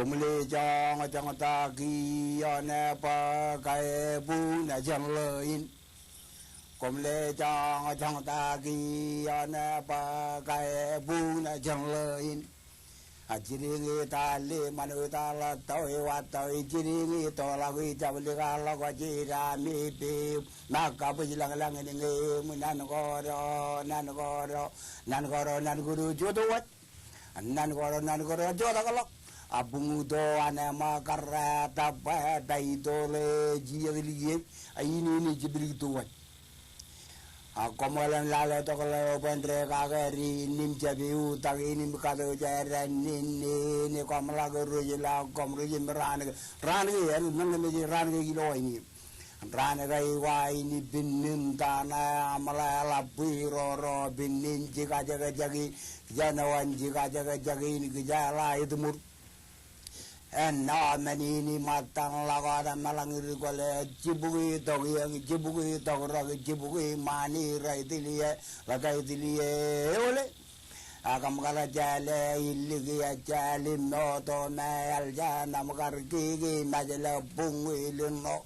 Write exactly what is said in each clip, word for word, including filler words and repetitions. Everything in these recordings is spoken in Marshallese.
Koṃle joñjoñ ta kiiō ṇe bwe kaebuñ jen ḷō in. Koṃle joñjoñ ta kiiō ṇe bwe kaebuñ jen ḷō in. A jidiñ i tali ṃanit ḷọk tọi wa tọi jidiñ i tọḷọk i jablik ḷọk jidaṃ i piip. Ṃōk kabwij lañlañ in ñe im nan koro nan koro nan koro nan koro jotwōj. Nan koro nan koro jotak ḷọk. A buñuto an ṃōk karreet bwe ta itoḷe jijet likiej. A in in jeplik towaj. A koṃṃool im lale tok ḷeo bwe en dekake ri in im jab iutak in im katooj eren in in koṃ ḷak ruj ḷọk koṃ ruj im raan ke raan ke āinwōt men ke mej raan ke ilo in. Raan ke iwa in ipin in tana aṃ ḷe ḷap bwe roro pin in jikajekjek in kijenwan jikajekjek in kijeḷā etmur. Āinwōt men in iṃōttan ḷọk wōt meḷañ ri kwōle jibukwi tok iōñ jibukwi tok rōk jibukwi ṃani rej tilie ḷak rej tilie eole. Ak im kar jale iliki ejal im moto me eljān im kar kiki mejle buñwi lino.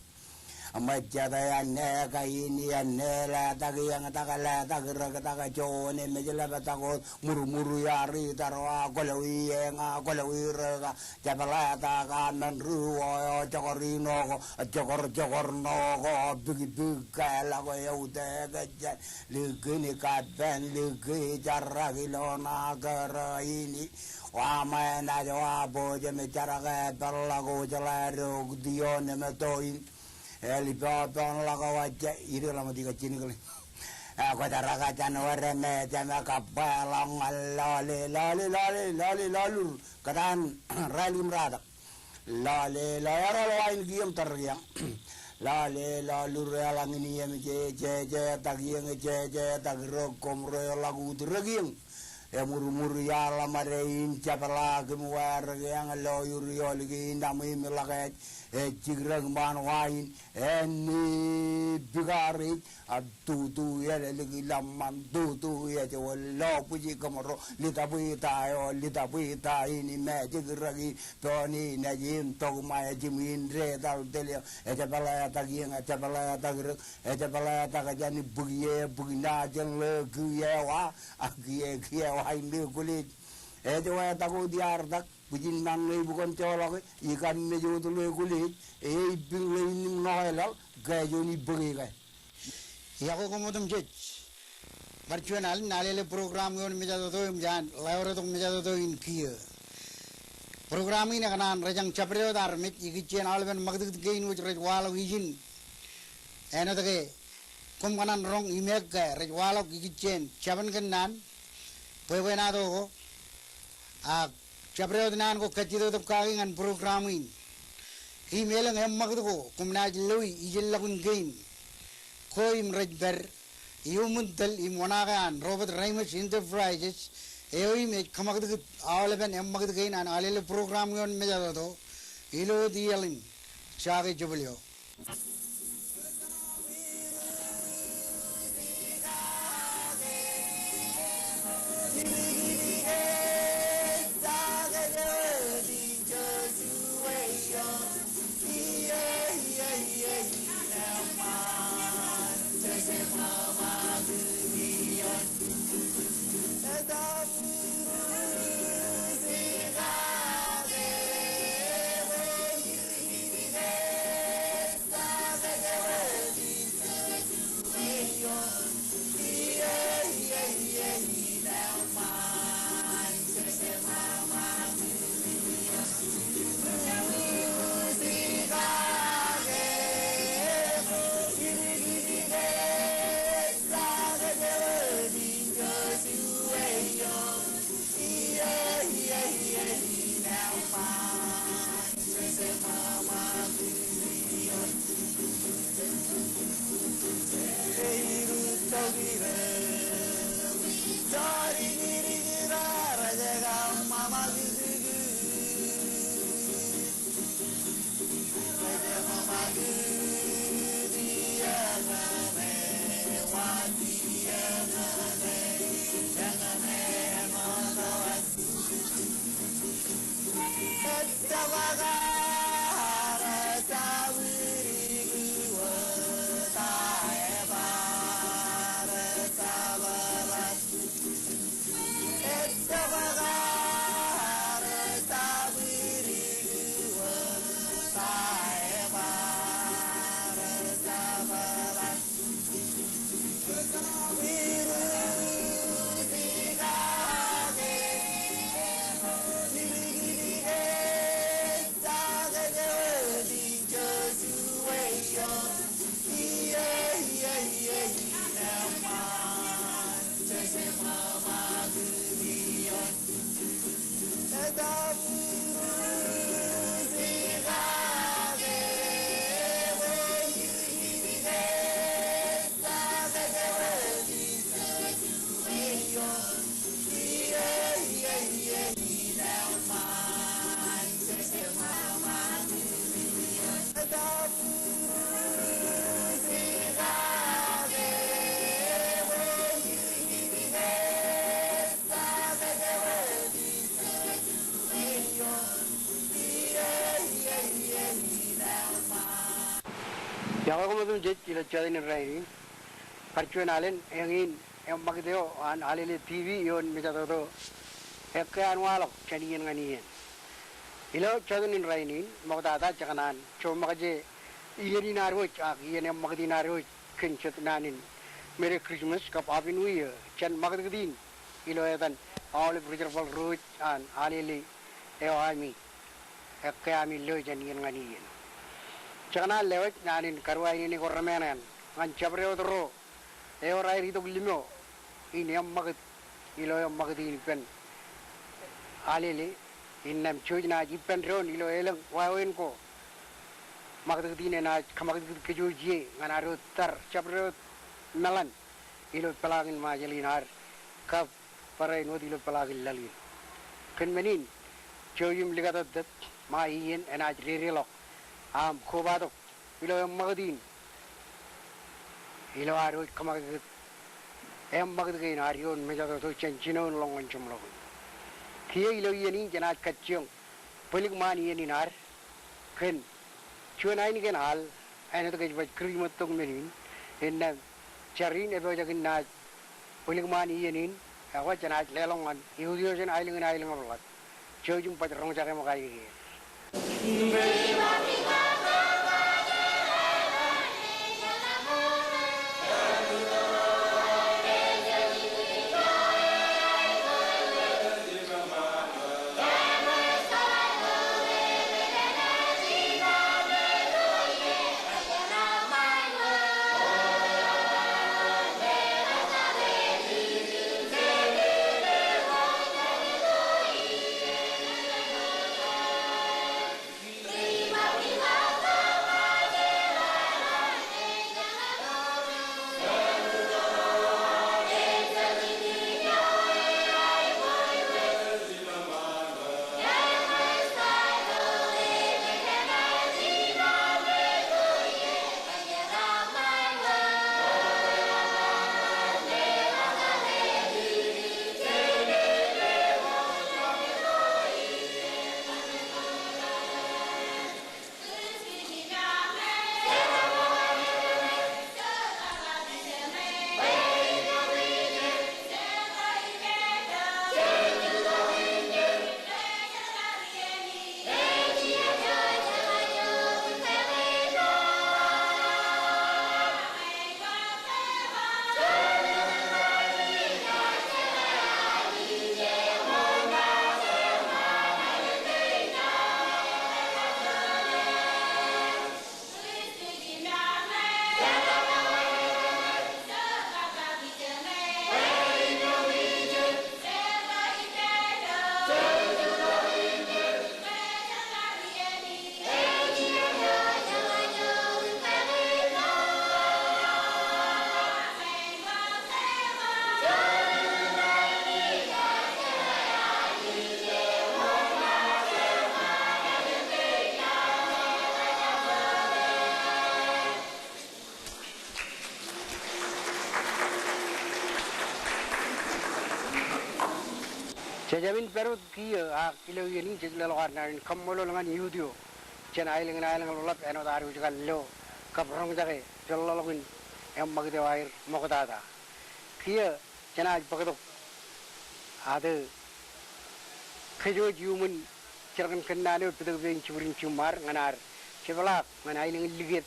Im ejjete āne kain āne letak iōñ tak letak rōk tak juon emej leptak wōt murmur iar itar wa kwōlwi eñ a kwōlwi rōk a jepḷetak a men ri wō eo jokor ino ko jokor jokor ṇo ko bikbik ke ḷọk eo te ke jen likin kapen liki jarak ilo ṇa kōrā in. Wa ṃae naaj wa bōjōm jarak e peḷḷọk wōj ḷe rok tion im toin. Eḷap eo peḷḷọk wōj ij ḷōmṇak ijjab jinikle. E kwōjarrak jān wōr me jema kabba ḷọk ñan lale lale lale lale lalur kōtaan rael im ratak. Lale lale ro lo ain kiiō im tar kiiō. Lale lalur eḷaññe im je je jetak iōñ je jetak rōk koṃ ro eḷak ut rōk iōñ. Emurmur iaḷ ṃade in jepḷaak im wāer kiiō ḷọk ur iolik in aṃ im ḷak ej ej jikrōk ṃaan wa in. Āne bikar ej a tutu ālōlik ḷōṃṃan tutu ej wōt lo bwij kōṃro litabwita eo litabwita in im ej jikrōk in pein in ej im tok ṃae jim in detal telio ej pāletak iōñ ej pāletak rōk ej pāletak jān bwij e bwij ṇa jān ḷe kiiō wa a kiiō kiiō wa in ḷe kwōlej. Ej wetak wōt iar tak bwijin ṇañ ṇe ibukōn joḷọk e ikam mej wōt ḷe kwōlej e ibin ḷe in im ṇoke laḷ ke juon ibōk e ke. Iọkwe koṃ otemjej. Bar juon alen Alele program ioon mejatoto im jān ḷeo retok mejatoto in kiiō. Program in ekōṇaan rejañ jabdewōt armej ikijjien aolepen ṃakūtkūt kein wōj rej waḷọk ijin. Āinwōt ke koṃ kōṇaan roñ imeek ke rej waḷọk ikijjien jabōn kōnnaan bwebwenato ko. Ak jabdewōt naan ko kajjitōktōk kaki ñan program in. Im elōñ eṃṃakūt ko koṃ naaj loi ijellọkun kein ko im rej pād iuṃwin tōl im oṇaake an Robert Reimers Enterprises eo im ej kōṃakūtkūt aolepen eṃṃakūt kein an Alele program ioon mejatoto ilo wōt iaḷ in. Jake jebōl eo. Iọkwe koṃ otemjej ilo jọteen in rainin. Bar juon alen eñin eṃṃakūt eo an Alele T V ioon mejatoto Ekkā an Waḷọk jān iien ñan iien. Ilo jọteen in rainin ṃoktata jekōṇaan joṃakje iien in ad wōj ak iien eṃṃakūt in ad wōj kōn jet naan in Merry Christmas kab Happy New Year jān ṃakūtkūt in ilo etan aolep ri-jerbal ro wōj an Alele eo ami, ekkā ami lo jān iien ñan iien. Jekōṇaan lewōj naan in karuwainene ko remenaan ñan jabdewōt ro ewōr aer itok limo in eṃṃakūt ilo eṃṃakūt in ippān Alele, innām jouj naaj ippān doon ilo elōñ wāween ko ṃakūtkūt in enaaj kaṃakūtkūt kōj wōj ie ñan ad wōt tar jabdewōt meḷan ilo peḷaakin Ṃajeḷ in ad kab barāinwōt ilo peḷaakin laḷ in. Kōn men in, jouj im likatōttōt ṃae iien enaaj dedeḷọk aṃ kobatok ilo eṃṃakūt in ilo ad wōj kōṃakūtkūt eṃṃakūt kein ad ioon mejatoto jān jinoin ḷọk ñan jeṃḷọkin. Kiiō ilo iien in jenaaj kajjioñ bōlik ṃaan iien in ad kōn juon ainikien al āinwōt kōj baj kūrjimottok men in, innām jar in epojak in naaj bōlik ṃaan iien in, ekwe jenaaj leḷọk ñan eutiejān aelōñ in aelōñ eḷap. Jouj im baj roñjake ṃōk ainikien. Jej jāmin pād wōt kiiō, ak ilo iien in jej leḷọk ad naan in kaṃṃoolol ñan youth eo jān aelōñ in aelōñ ḷapḷap āinwōt ad wōj kar lo kab roñjake peḷḷọk in eṃṃakūt eo aer ṃoktata. Kiiō jenaaj bōktok ad kōj wōj iuṃwin jerkōn kōnnaan eo pitōk pein jibwid in jiṃṃaad ñan ad jepḷaak ñan aelōñ in likūt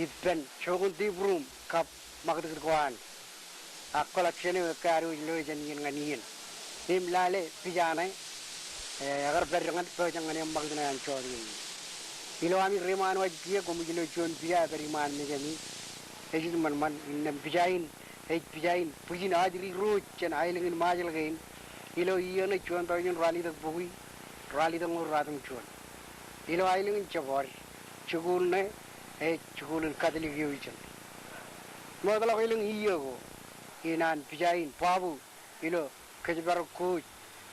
ippān jokun tebur im kab ṃakūtkūt ko an. Ak collection eo ekkā ad wōj loe jān iien ñan iien. Im lale pija ṇe, e, ekar pād ñan, pojak ñan eṃṃakūt ṇe an jota in. Ilo ami reiṃaan waj kiiō koṃij lo juon pija ej pād iṃaan mejāmi. Ej ṃanṃan innām pija in ej pija in bwijin ajri ro jān aelōñ in Ṃajeḷ kein. Ilo iiō ṇe juon taujin ralitōk bukwi, ralitōk ñoul ratimjuon. Ilo aelōñ in Jebọọd, jikuuḷ ṇe ej jikuuḷ in Katolik eo ijeṇ. Ṃootḷọk elōñ iiō ko, in an pija in babu ilo kōjparok ko wōj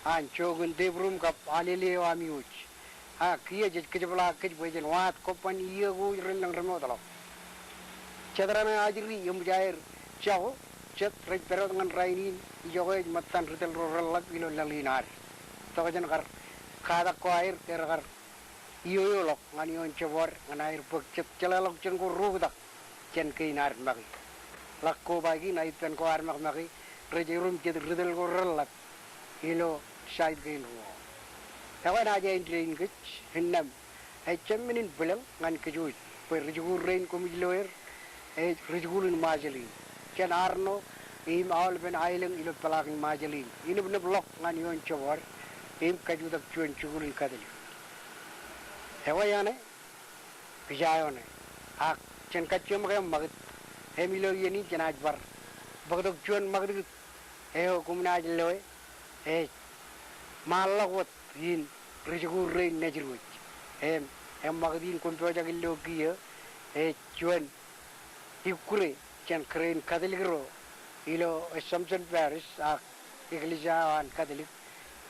an jokun tebur im kab alele eo ami wōj. A kiiō jej kōjepḷaak kōj bwe jen waad kobban iiō ko wōj relōñ remootḷọk. Jet raṇe ajri eṃōj aer jako, jet rej pād wōt ñan rainin, ijoko ej ṃōttan ri tōl ro reḷḷap ilo laḷ in ad. Tokjān kar katak ko aer, er kar iioioḷọk ñan ioon Jebọọd ñan aer bōk jet jeḷāḷọkjeṇ ko reoktak jān kein ad make. Ḷak ko ba kein a ippān ko ad ṃakṃake, rej erom jet ri tōl ko reḷḷap ilo side kein ruo. Ekwe enaaj āindein kōj, innām ejjab men in bwilōñ ñan kōj wōj bwe rijikuuḷ rein koṃij lo er ej rijikuuḷ in Ṃajeḷ in. Jān arṇo im aolepen aelōñ ilo peḷaakin Ṃajeḷ in, inepnepḷọk ñan ioon Jebọọd im kajutak juon jikuuḷ in Katolik. Ekwe eṇe pija eo ṇe. Ak jen kajjioñ ṃōk eṃṃakūt im ilo iien in jenaaj bar bōktok juon ṃakūtkūt eo koṃ naaj loe, ej ṃaanḷọk wōt in rijikuuḷ rein Nejid wōj. Im eṃṃakūt in koṃ pojak in lo kiiō ej juon ikkure jān kōrā in Katolik ro ilo Assumption Parish ak eklejia eo an Katolik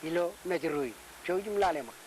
ilo Nejid eo in. Jouj im lale ṃōk.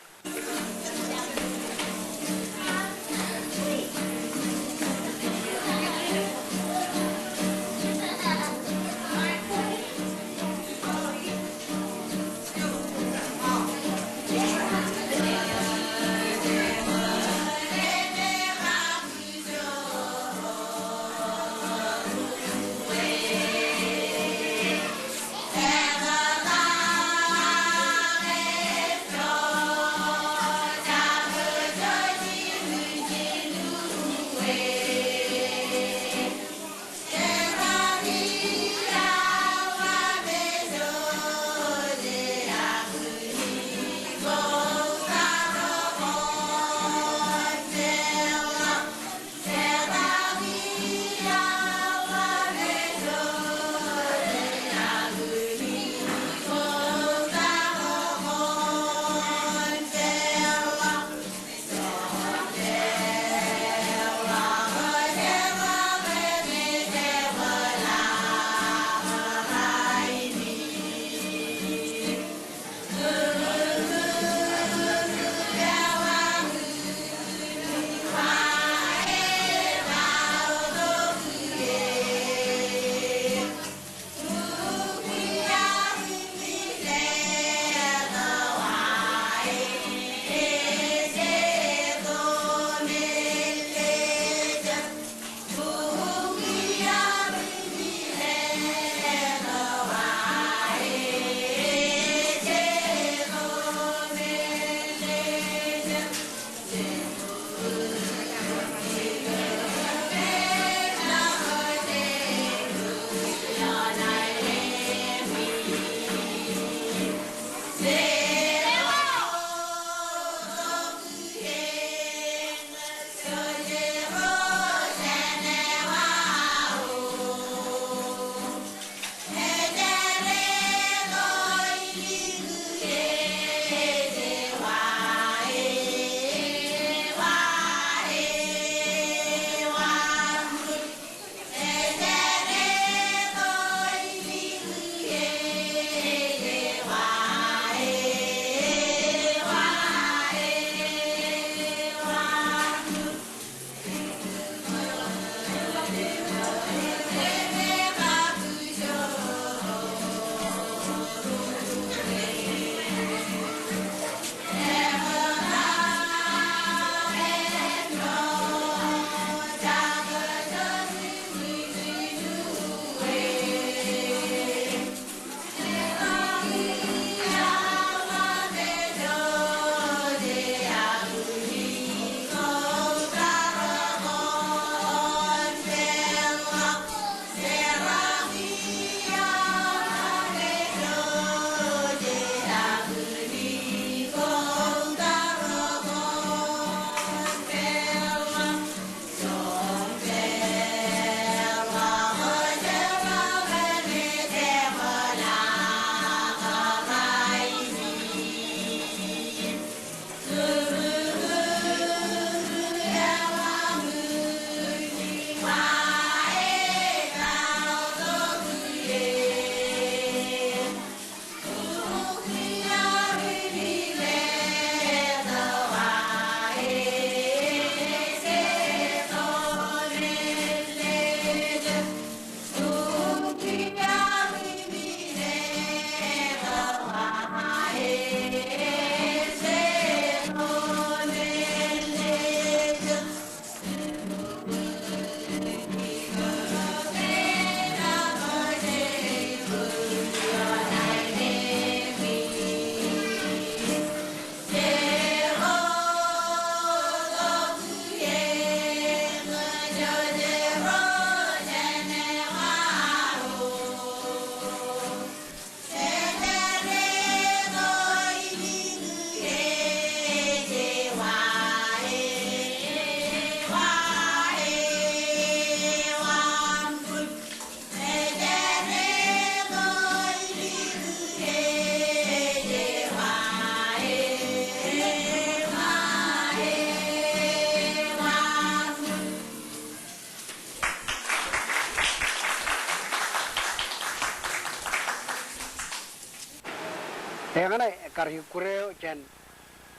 Ikkure eo jān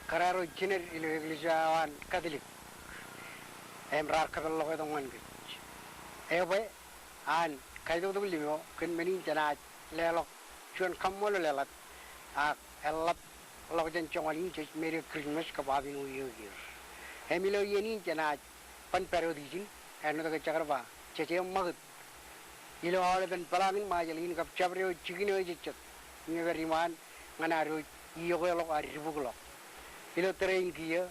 kōrā ro jined ilo eklejia eo an Katolik im raar kōpeḷḷọk tok ñan kōj. Ebwe an kaitoktok limeo kōn men in jenaaj leḷọk juon kaṃṃoolol eḷap ak eḷap ḷọk jān joñan in jej made Christmas kab Happy New Year kiiō. Im ilo iien in jenaaj ban pād wōt ijin, āinwōt ke jekdọọn ba, jej eṃṃakūt ilo aolepen peḷaakin Ṃajeḷ in kab jabdewōt jikin eo ejejjet im ej pād iṃaan ñan ad wōj iokwe ḷọk, ad dibukḷọk. Ilo tōre in kiiō,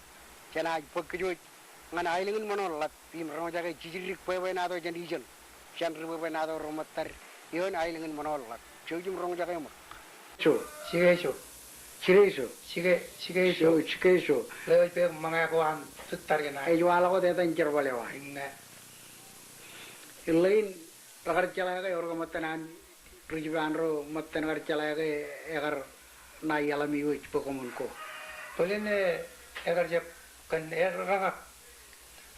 jenaaj bōk kōj wōj ñan aelōñ in ṃōṇōṇō ḷap im roñjake jijdik bwebwenato jān ijeṇ, jān ri bwebwenato reṃōttad ioon aelōñ in ṃōṇōṇō ḷap. Jouj im roñjake ṃōk. Jikijo. Jikijo. Jikijo. Jikijo. Jikijo. Ḷeo ej bōk ṃōñā ko an ri tariṇae. Ej waḷọk wōt etan jerbal eo an. Iññā. Ḷein rekar jeḷā ke ewōr ke ṃōttan an ri jipaan ro ṃōttan kar jeḷā ke ekar ṇa iaḷ im iwōj bwe koṃwin ko. Bōlen e, ekar jab kōn ererak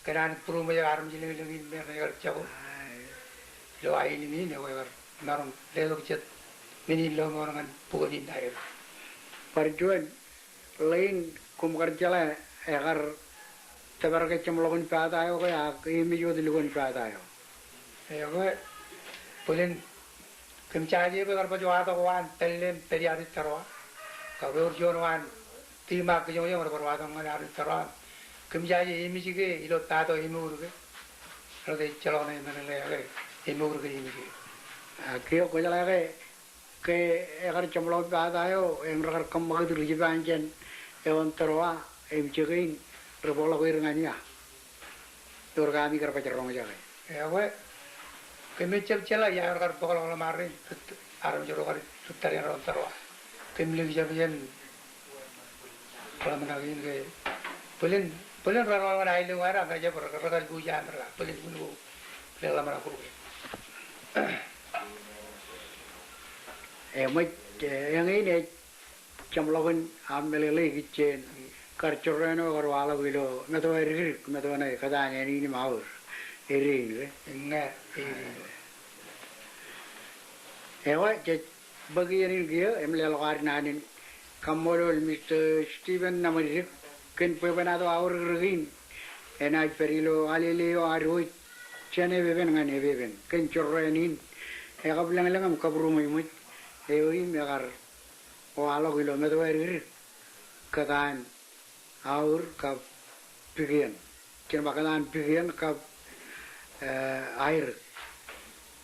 kōn an būruṃōj armej lōñlōñ in me rej kar jako ilo aelōñ in, ekwe ekar maroñ letok jet men in lọmọọr ñan bukot in aer. Bar juon, ḷein koṃ kar jeḷā ekar tōpar ke jeṃḷọkin pata eo ke ak eṃōj wōt lukkuun pata eo? Ekwe, bōlen kōm jaje bwe kar baj watok waan pālle im pād ia ri Tōrwa. Kab ewōr juon waan tiṃa kijoñjoñ rej bar watok ñan ia ri Tōrwa. Kōm jaje eṃōj ke ilo pata eo emour ke? Rej ejjeḷọk ṇe meḷeḷe ke emour ke eṃōj ke. A, kiiō kwō jeḷā ke ke ekar jeṃḷọk pata eo, im rekar kōṃṃakūt ri jipaan jān eoon Tōrwa, im jikin rej bōkḷọk er ñan ia. Ewōr kami kar baj roñjake? Ekwe, kōmij jab jeḷā ia ewōr kar bōkḷọk ḷōṃaro in, armej ro kar ri tariṇae eoon Tōrwa. Kōm lik jab jān ḷōmṇak in ke bōlen, bōlen raar ḷọk ñan aelōñ eo ad, ak ñe jab rekar, rekar lukkuun jab aṃ ra, bōlen wūn ko, bōlen ḷōmṇak ko. Eṃōj, e, eñin ej jeṃḷọkin aṃ meḷeḷe ikijjien kar jorrāān eo ekar waḷọk ilo metowaadikdik, metowaadikdik kōtaan āne in im aor, ere in ke? Eññā, ere in. Ewa, jej bōk iien in kiiō im leḷọk ad naan in kaṃṃoolol Mister Stephen Naṃaddik kōn bwebwenato aorōkrōk in enaaj pād ilo Alele eo ad wōj jān epepen ñan epepen kōn jorrāān in. Ekabwilōñlōñ im kabūruṃōjṃōj eo im ekar waḷọk ilo metowaadikdik kōtaan aor kab pikiōn. Jen ba kōtaan pikiōn kab, e, aerōk.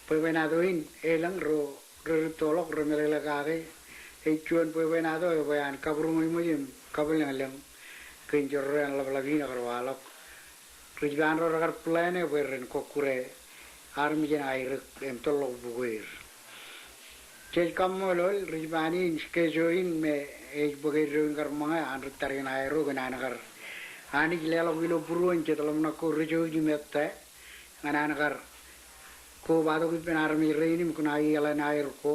Bwebwenato in elōñ ro rerūttoḷọk, remeḷeḷe kake. Ej juon bwebwenato ebwe an kabūruṃōjṃōj im kabwilōñlōñ kōn jorrāān ḷapḷap in ekar waḷọk. Ri jipaan ro rekar plan e bwe ren kọkkure armej in aerōk im tōrḷọk bukweer. Jej kaṃṃoolol ri jipaan in schedule in me ej bōk eddo in kar ṃōñā an ri tariṇae ro kōn an kar anij leḷọk ilo būruon jet ḷōmṇak ko rej jouj im ettā ñan an kar kobatok ippān armej rein im kōṇaan iaḷ in aer ko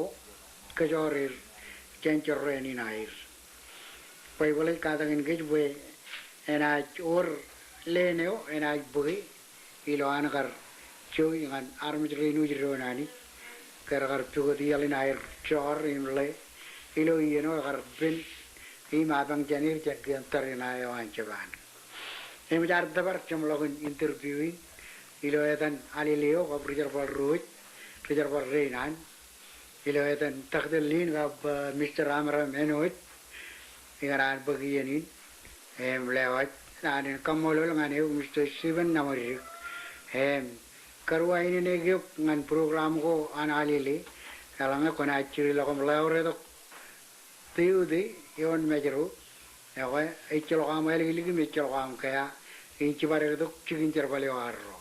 kōjọọr er jān jorrāān in aer. Baibōḷ ej katakin kōj bwe enaaj wōr leen eo enaaj bōke ilo an kar jouj ñan armej rein wōj doon Anij ke rekar pukot iaḷ in aer jọọr im ḷe ilo iien eo ekar pen im apañ jān er jān kien tariṇae eo an Japan. Eṃōj ad tōpar jeṃḷọkin interview in ilo etan Alele eo kab ri jerbal ro wōj, ri jerbal rein an, ilo etan Doctor Lin kab, e, Mister Amram Enoch, ikōṇaan bōk iien in im lewōj naan in kaṃṃoolol ñan eok Mister Stephen Naṃaddik im karuwainene eok ñan program ko an Alele, eḷaññe kwōnaaj jirilọk im ḷeoretok Tuesday ioon Mājro, ekwe ejjeḷọk aṃ āliklik im ejjeḷọk aṃ kea in jibadektok jikin jerbal eo arro.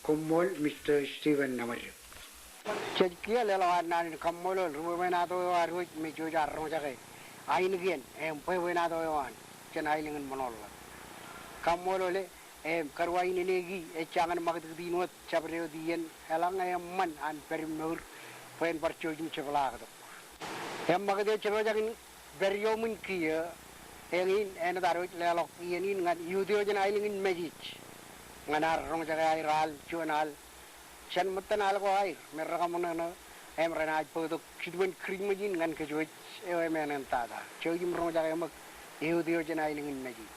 Koṃṃool Mister Stephen Naṃaddik. Jej kiiō leḷọk ad naan in kaṃṃoolol ri bwebwenato eo ad wōj me jej ar roñjake ainikien im bwebwenato eo an jān aelōñ in ṃōṇōṇō ḷap. Kaṃṃoolole im karuwaineneiki ejjañin ṃakūtkūt in wōt jabdewōt iien eḷaññe eṃṃan an pād im mour bwe en bar jouj im jepḷaaktok. Im ṃakūt eo jepojak in pād iuṃwin kiiō, eñin āinwōt ad wōj leḷọk iien in ñan youth eo jān aelōñ in Mājej ñan ad roñjake aer al, juon al jān ṃōttan al ko aer me rekaṃōṇōṇō Im renaaj bōktok Jetōb in Kirijmej in ñan kōj wōj eo emān en tata. Jouj im roñjake ṃōk eutiej jān aelōñ in Mājej.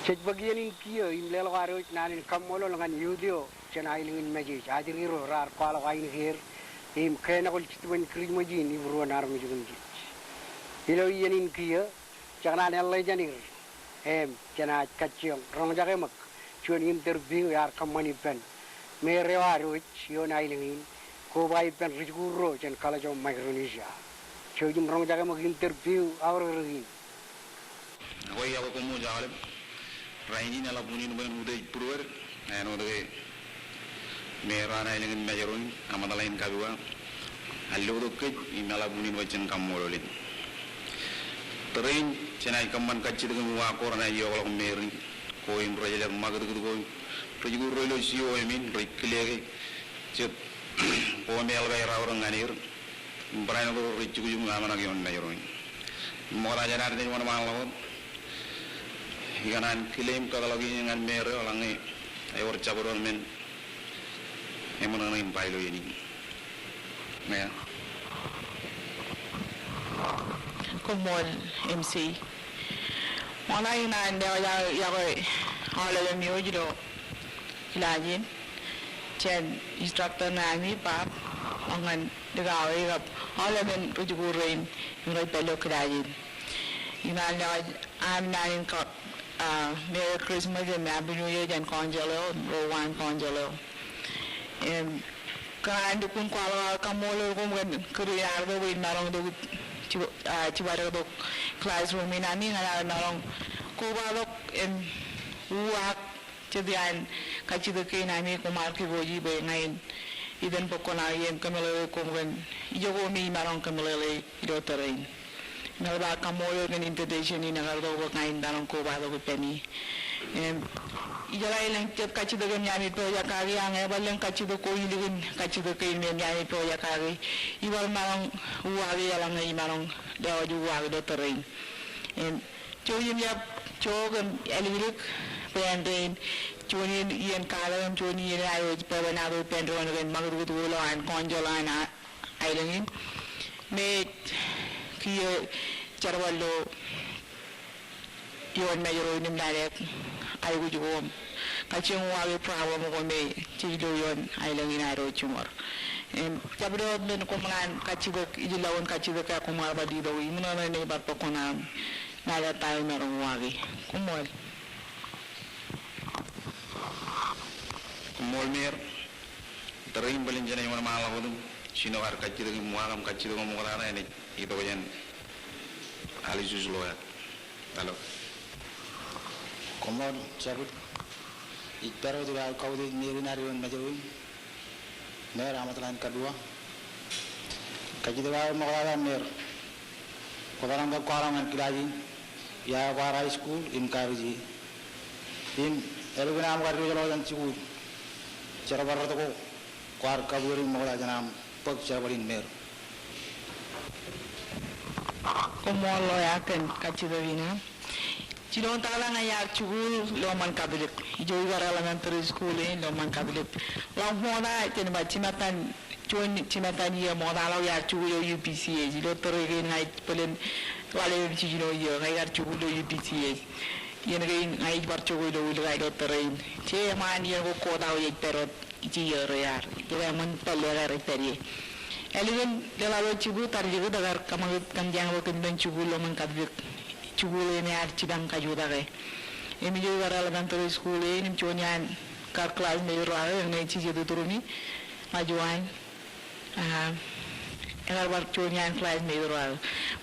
Jej bōk iien in kiiō im leḷọk ad wōj naan in kaṃṃoolol ñan eutiej jān aelōñ in Mājej, ajri ro raar kwaḷọk ainikier im kein eo ej Jetōb in Kirijmej in ibūruon armej ijin jej. Ilo iien in kiiō, jej kōṇaan eḷḷālōt er im jenaaj kajjioñ roñjake ṃōk juon interview ear kōṃṃan ippān mayor eo ad wōj ioon aelōñ in, koba ippān rijikuuḷ ro jān College of Micronesia. Jouj im roñjake ṃōk interview aorōk in. Ak iọkwe koṃ wōj aolep. Rainin eḷap unin bwe en utiej būruod āinwōt ke mayor eo an aelōñ in Mājro in, Amatalain Kabua, ear lotok kōj im eḷap unin bwe jen kaṃṃoolol e. Tōre in jenaaj kōṃṃan kajjitōk im uwaak ko renaaj iọkḷọk Mary ko im rej jelōt ṃakūtkūt ko im rijikuuḷ ro ilo C O M in rej kile ke jet ko im eḷap aer aorōk ñan er im barāinwōt ro rej jukjuk im aṃōṇak ioon Mājro in. Im ṃokta jān ad naaj wōnṃaanḷọk wōt, ikōṇaan kile im kōtḷọk iien ñan mayor eo eḷaññe ewōr jabdewōt men eṃōṇōṇō in ba ilo iien in. Mayor. Koṃṃool M C. Ṃokta, ikōṇaan lewōj aō yokwe aolepān eo ilo kilaaj in, jān instructor ṇe ami, Bob, ñan likao eo kab aolepān ri-jikuuḷ rein im rej pād ilo kilaaj in. Ikōṇaan lewōj aṃ naan in kab, ah, Merry Christmas im Happy New Year jān council eo, ro waan council eo. Im, kōṇaan lukkuun kwaḷọk aō kaṃṃoolol koṃ kōn kūr in ear tok bwe in maroñ tok, ah, jibadektok classroom in ami ñan aō maroñ kobatok im uwaak jet iaan kajjitōk kein ami koṃ ar kipooji bwe ña in itōn bōk kuṇaō im kōmeḷeḷe koṃ kōn ijo ko me imaroñ kōmeḷeḷe ilo tōre in. Im eḷap aō kaṃṃoolol kōn invitation in ekar tok bwe ña in maroñ kobatok ippāmi. Im, ijeḷā elōñ jet kajjitōk im ñan project kaki, ak ñe ebar elōñ kajjitōk ko ilikin kajjitōk kein im ñan project kaki, ibar maroñ uwaak eḷaññe imaroñ lewōj uwaak ilo tōre in. Im, jouj im yab jook im āliklik bwe āindein juon iien, iien katak im juon iien aiwōj bwebwenato ippān doon kōn ṃakūtkūt ko ilo an council an a- aelōñ in, me ej kiiō jerbal ilo ioon Mājro im Nālek aikuj ko im kajjioñ uwaak problem ko me jej lo ioon aelōñ in ad jiṃor. Im, jabdewōt men koṃ ñan kajjitōk, ijellọkin kajjitōk ke koṃ ar bar letok, iṃōṇōṇō in ej bar bōk kuṇaō im lale ta eo imaroñ uwaaki. Koṃṃool. Koṃṃool Mayor. Tōre in bōlen jenaaj wōnṃaanḷọk wōt im jino ad kajjitōk im uwaak im kajjitōk ṃoktata enaaj itok jān Aloysius Loyak. Alo. Koṃṃool Jabut. Ij pād wōt ilo aō kautiej Mayor in ad ioon Mājro in, Mayor Amatlan Kadua. Kajjitōk aō ṃoktata Mayor. Kwō tar im kwaḷọk ñan kilaaj in, iar kwaar high school im college. Im ālikin aṃ kar diwōjḷọk jān jikuuḷ, jerbal rot ko kwaar kabwilōñ ṃokta jān aṃ bōk jerbal in Mayor. Koṃṃool Loyak kōn kajjitōk in aṃ. Jinoin tata ña iar jikuuḷ ilo ṃōn Catholic. Ijo ikar elementary school in ilo ṃōn Catholic. Ḷọk ṃokta, jen ba jimattan, juon jimattan iiō ṃokta ḷọk iar jikuuḷ ilo U P C H. Ilo tōre kein ña ij bōlen ḷalem im jiljino iiō ña ikar jikuuḷ ilo U P C H. Iien kein ña ij bar jokwe ilo Wūlka ilo tōre in. Jeṃaan iien ko kōtao ej pād wōt ijin iiō ro iar. Ilo eṃṃan pālle eo rej pād ie. Ālikin leḷọk ilo jibu, tar jekōt ekar kōṃakūt kōn jañin bwe kōn men jikuuḷ ilo ṃōn Catholic. Jikuuḷ eo me ear jipañ kajutak e. Im ijo ikar elementary school in im juon iaan kar classmate ro aō, eñṇe jijet uturumi, ḷajuan, ah, ekar bar juon iaan classmate ro aō.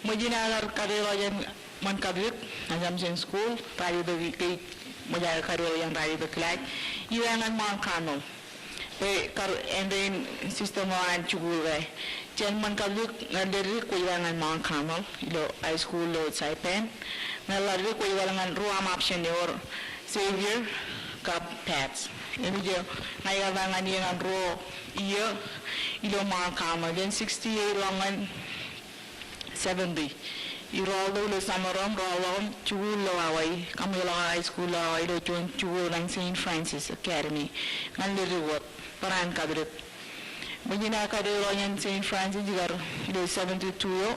Ṃōj in aō kar kadeḷọk jān ṃōn Catholic, Assumption School, ralitōk ke ṃōj aō kadeḷọk jān ralitōk kilaaj, iwā ñan Mount Carmel. Bwe kar āindein system eo an jikuuḷ ke. Jān ṃōn Catholic ñan ledik kwōj ba ñan Mount Carmel, ilo high school ilo Saipan. Ñan ledik kwōj ba ñan ruo aṃ option ewōr, Xavier kab Pats. Im ijo ña ikar ba ñan iiō ñan ruo iiō ilo Mount Carmel. Jān sixty-eight ḷọk ñan seventy. Irool tok ilo summer eo im rool ḷọk im jikuuḷ ilo Hawaii. Kaṃōjḷọk aō high school ilo Hawaii ilo juon jikuuḷ eo an Saint Francis Academy. Ñan ledik wōt, barāinwōt Catholic. Ṃōj in aō kadeḷọk jān Saint Francis ikar ilo seventy-two eo.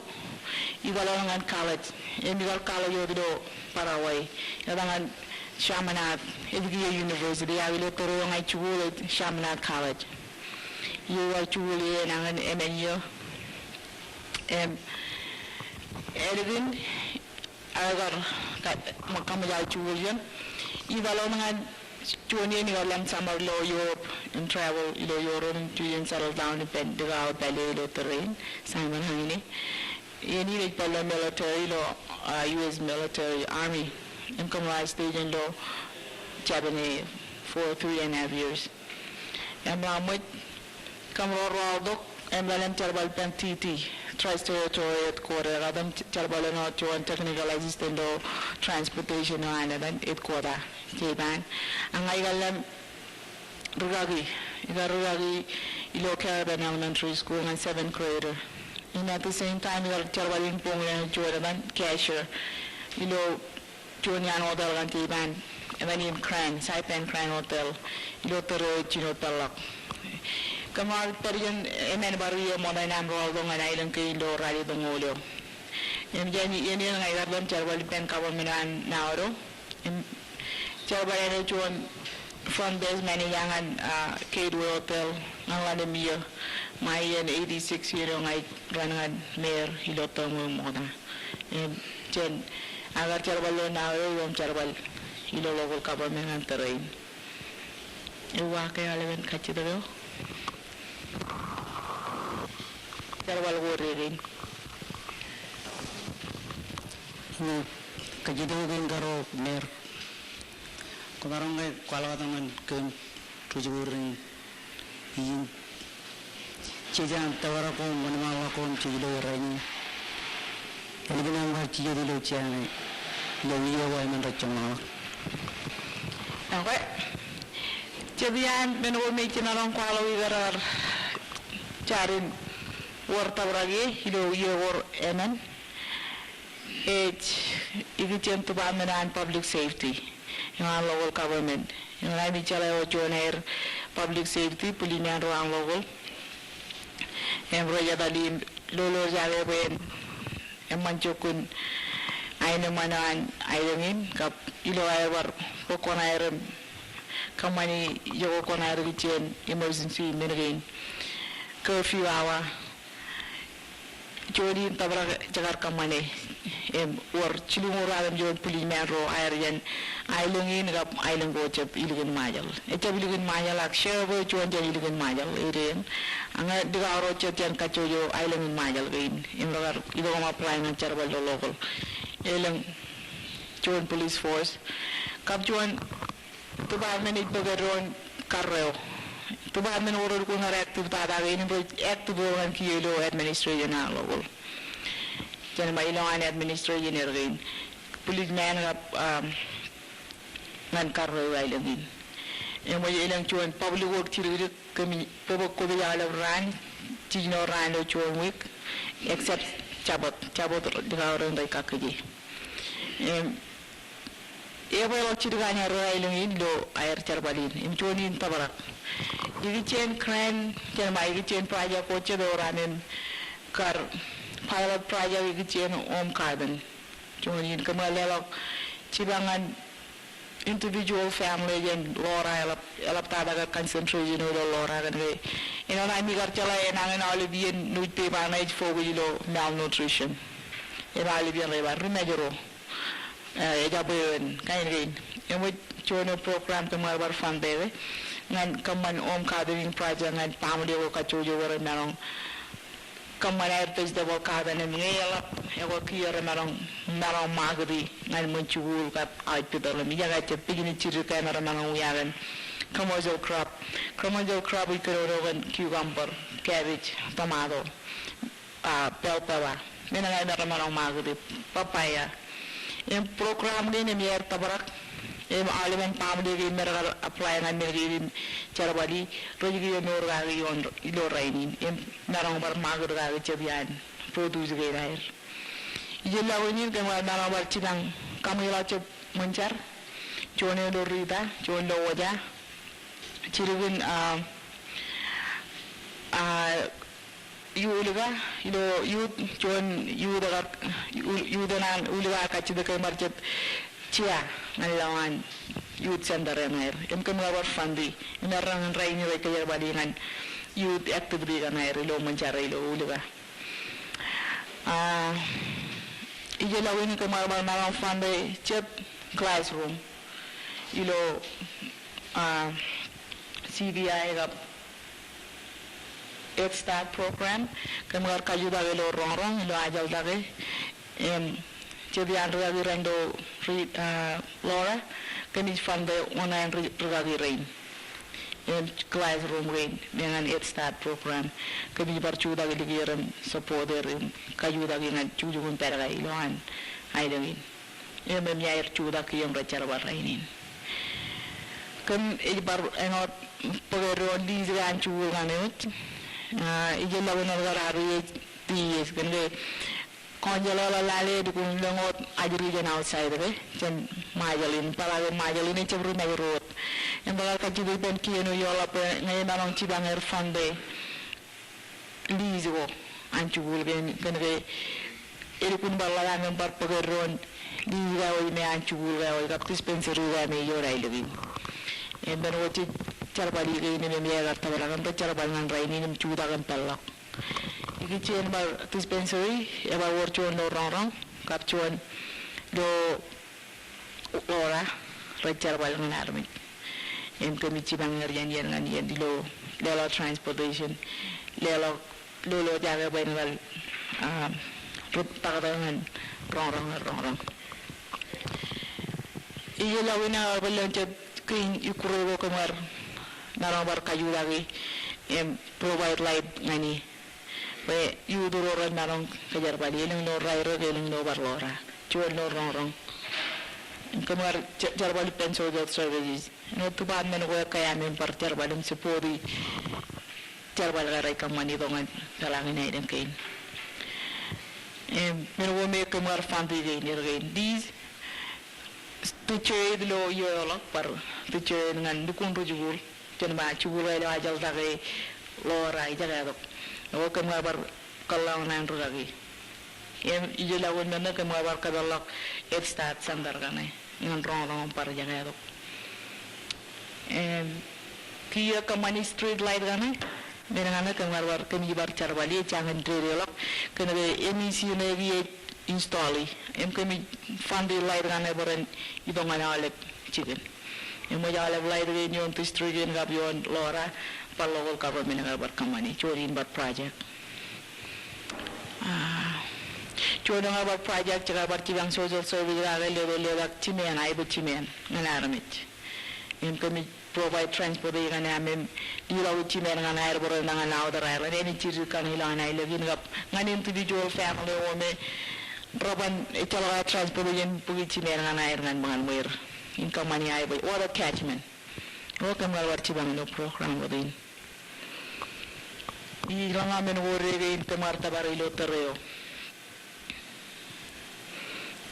Ikar ḷọk ñan college. Im ikar college wōt ilo bar Hawaii. Etan ñan Chaminade, ej kiiō university, ak ilo tōre eo ña ij jikuuḷ ej Chaminade College. Ijo ikar jikuuḷ ie nañin emān iiō. Im, ālikin aō kar, ka-, ṃōk kaṃōj aō jikuuḷ iien. Iba ḷọk ñan juon iien ikar lōñ summer ilo Europe, im travel ilo Europe, im juon iien settle down ippān likao pālle ilo tōre in, Simon Heine. Iien in ej pād ilo military ilo, ah, U S military, Army. Im kōṃro station ilo Japan e for three and a half years. Im ḷak ṃōj, kōmro rool tok, im ḷalem jerbal ippān T T, Trust Territory Headquarter, ekar tok im jerbal āinwōt juon technical assistant ilo transportation eo an etan headquarter, Japan. Ak ña ikar lem rūkaki, ikar rūkaki ilo Caribbean Elementary School ñan seventh grader. Im at the same time, ikar jerbal in boñ ilo juon etan cashier ilo juon iaan hotel kaṇ Japan, etan in Grand, Saipan Grand Hotel, ilo tōre eo ej jino peḷḷọk. Kōmro pād iien emān bar iiō ṃokta in aṃ rool tok ñan aelōñ kein ilo ralitōñoul eo. Im jān iien in ña ikar itok im jerbal ippān government eo an Nauru. Im jerbal eo juon front desk manager ñan, ah, Gateway Hotel ñan ḷalem iiō. Ṃae iien eighty-six iien eo ña ij run ñan mayor ilo tōm eo ṃokta. Im jān, ak ikar jerbal ilo Nauru im jerbal ilo local government ñan tōre in. Ewa, ke aolepen kajjitōk eo? Jerbal ko rein. Ña, kajjitōk kein karo mayor. Komaroñ ke kwaḷọk tok ñan kōm ri-jikuuḷ rein. Iien. Jej aṃ tōprak ko im wōnṃaanḷọk ko im jej lo rainin. Ālikin aṃ kar jijet ilo jea ṇe ilo iiō ko aṃ rej joñḷọk. Okay. Jet iaan men ko me ij jemaroñ kwaḷọk ikar jar in wōr tōprak ie ilo iiō ko emān. Ej ikijjien department an public safety. Im an local government. Im ña ij jeḷā eo juon aer public safety, policeman ro an local. Im rej etal im lolorjake bwe en eṃṃan jokkun aenōṃṃan eo an aelōñ in, kab ilo aer bar bōk kuṇaer im kōṃṃani ijoko kuṇaer ikijjien emergency men kein. Curfew hour. Juon in tōprak jekar kōṃṃane. Im wōr jilñuul ruatimjuon policeman ro aer jān aelōñ in kab aelōñ ko jab ilikin Ṃajeḷ. Ejab ilikin Ṃajeḷ ak sheriff eo juon jān ilikin Ṃajeḷ, ere in. Ak ñe likao ro jet jān kajjojo aelōñ in Ṃajeḷ kein. Im rekar itok im apply ñan jerbal ilo local. Elōñ juon police force. Kab juon department ej bōk eddoin karreo. Department ko relukkuun kar active tata kein im rej active ro ñan kiiō ilo administration an local. Jān ṃae ilowaan administration er kein. Policeman kab, um, ñan karreo ilo aelōñ in. Eṃōj elōñ juon public work jidikdik kōmij bōk kopij aolep raan, jiljino raan ilo juon wiik, except Jabōt, Jabōt likao rein rej kakkije. Im, Ebar ḷọk jidik an aer aelōñ in ilo aer jerbal in, im juon in tōprak. Ikijjien grant, jān ṃae ikijjien project ko jet eo raar men kar pilot project ikijjien home garden. Juon in kōm kar leḷọk jipañ ñan individual family jān Laura, eḷap, eḷaptata ke concentration eo ilo Laura kōn ke āinwōt ami kar jeḷā enañin aolep iien newspaper ṇe ej focus ilo malnutrition. Im aolep iien rej ba ri Mājro. Eh, ejabwe eoon, kain kein. Eṃōj juon eo program kōm kar bar fund e, ñan kōṃṃan home gardening project ñan baaṃle ko kajjojo ko remaroñ kōṃṃan aer vegetable garden im ñe eḷap ekwe kiiō remaroñ, maroñ market e ñan ṃōn jikuuḷ kab hospital im ijekā jet business jidik ke emaroñ wia kōn commercial crop. Commercial crop ej kōnono kōn cucumber, cabbage, tomato. Ah, bell pepper. Men eo emaroñ market e, papaya. Im program kein im iaer tōprak. Im aolepen baaṃle kein me rekar apply ñan men kein im jerbali, rej kiiō mour kaki ilo rainin. Im maroñ bar market kaki jet iaan produce kein aer. Ijellọkin in kōm kar maroñ bar jipañ kaṃwiḷọk jab ṃōn jar. Juon eo ilo Rita, juon ilo Oja. Jidik in, ah, ah, Uliga, ilo youth, juon youth ekar, youth eṇ an Uliga kajjitōk kōm bar jet jea ñan ilowaan youth center eṇ aer. Im kōm kar bar fund e. Im erro ñan rainin rej kōjerbali ñan youth activity kaṇ aer ilo ṃōn jar ilo Uliga. Ah, ijellọkin in kōm kar bar maroñ fund e jet classroom ilo, ah, C B I kab Head Start program, kōm kar kajutak ilo roñroñ, ilo ajeḷ take, im, jet iaan rikaki rein ilo ri-, ah, Laura, kōmij fund e oṇāān ri-, rikaki rein. Im, classroom kein, me ñan Head Start program, kōmij bar jutak likūt im support er im, kajutak ñan jukjuk in pād ke ilowaan aelōñ in. Im, im iaer jutak kiiō im rej jerbal rainin. Kōm ej bar āinwōt bōk eddoin lease ko an jikuuḷ kaṇ eoon. Ah, ijellọkin in kar ri-, ri-, kōn ke kōn jeḷā lale lukkuun lōñ wōt ajri jān outside ke, jān Ṃajeḷ in, bōtaab Ṃajeḷ in ejab ri Mājro wōt. Im bōtaab kajjitōk ippān kiiō eo eḷap, ñe emaroñ jipañ er fund e lease ko an jikuuḷ kein, kōn ke elukkuun bar ḷōḷḷap im bar bōk eddoin lease ko wōj me an jikuuḷ ko wōj kab dispensary ko me ej ioon aelōñ in. Im men ko jej jerbal i kein im, im ej kar tōprak im rej jerbal ñan rainin im jutak im peḷḷọk. Ikijjien bar dispensary, ebar wōr juon ilo roñroñ kab juon ilo Laura, rej jerbal ñan armej. Im kōmij jipañ er jān iien ñan iien ilo leḷọk transportation, leḷọk lolojake bwe en kar, ah, ri-, taktak ñan roñroñ, roñroñ. Ij lọk in aō bōlen jet kein ikkure ko kōm kar maroñ bar kajutaki im provide light ñan e. Bwe youth ro ren maroñ kōjerbali, elōñ ilo Rairōk, elōñ ilo bar Laura, juon ilo roñroñ. Kōm kar je-, jerbal ippān social services. Āinwōt department ko ekkā im bar jerbal im support i jerbal ko rej kōṃṃani itok ñan peḷaakin aelōñ kein. Im men ko me kōm kar fund i kein, er kein. These teacher aid ilo iiō ḷọk bar teacher aid ñan lukkuun ri-jikuuḷ. Jen ba jikuuḷ eo ilo ajḷ take Laura ejjake tok. Ekwe kōm kar bar kōḷḷā ñan rūkaki. Im ij lọk in men ṇe kōm kar bar kōpeḷḷọk Head Start Center kaṇe ñan roñroñ im bar jake tok. Im kiiō kōṃṃani street light kaṇe, men kaṇe kōm kar bar, kōmij bar jerbal e, ej jañin dedeḷọk kōn ke M E C ṇe kiiō ej install i. Im kōmij fund i light kaṇe bwe ren itok ñan aolep jikin. Im ej aolep light kein ioon district in kab ioon Laura, bar local government kar bar kōṃṃani, juon in bar project. Ah, juon in kar bar project, jekar bar jipañ social service kake letok, letok jimeeṇ, aebōd jimeeṇ ñan armej. Im kōmij provide transportation ñan aer im leḷọk jimeeṇ ñan aer bwe ren ṇa ñan outer island, āinwōt jidik kaṇe ilowaan aelōñ in kab ñan individual family ko me reban ejjeḷọk aer transportation bōki jimeeṇ ñan aer ñan ṃōñā ṃweer in kōṃṃani aebōd, water catchment. Ekwe kōm kar bar jipañ ilo program rot in. Ij lōña men ko deke in kōm kar tōpar ilo tōre eo.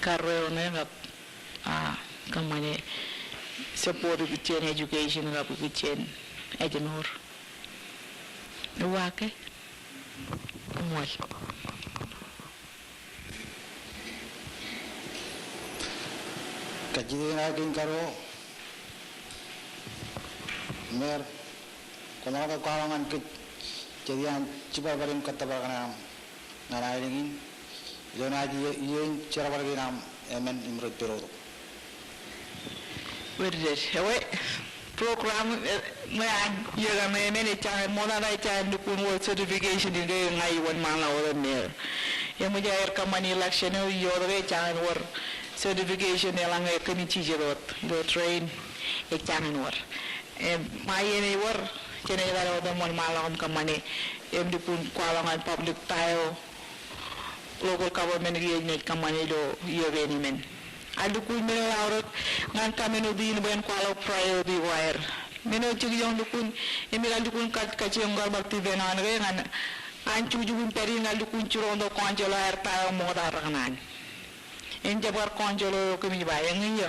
Karreo ṇe kab, ah, kōṃṃane support ikijjien education kab ikijjien ājmour. Uwaak ke? Ṃool. Kajjitōk in aō kein karuo. Mayor, kwōmaroñ ke kwaḷọk ñan kōj jet iaan jibadbad im kōttōpar kaṇe aṃ ñan aelōñ in, ilo naaj iiō, iiō in jerbal kein aṃ emān im rej pedotok. Very good. Ewe program, eh, ṇe an iiō kaṇe emān ej jañin, ṃokta ej jañin lukkuun wōr certification in ke ña ij wōnṃaanḷọk wōt im mayor. Eṃōj aer kōṃṃani election eo, iiō tok ej jañin wōr certification eḷaññe kōmij jijet wōt ilo train, ej jañin wōr. Im ṃae iien ej wōr, jenaaj etal wōt im wōnṃaanḷọk im kōṃṃane, im lukkuun kwaḷọk ñan public ta eo local government kiiō ej naaj kōṃṃane ilo iiō kein emān. Ak lukkuun men eo aorōk ñan community in bwe en kwaḷọk priority ko aer. Men eo jekjek lukkuun, im ikar lukkuun kar, kajjioñ kar bar depend on ke ñan an jukjuk in pād in ñan lukkuun jiroñtok council eo aer ta eo ṃokta rekōṇaan. Im jab kar council eo kōmij ba eñin iiō.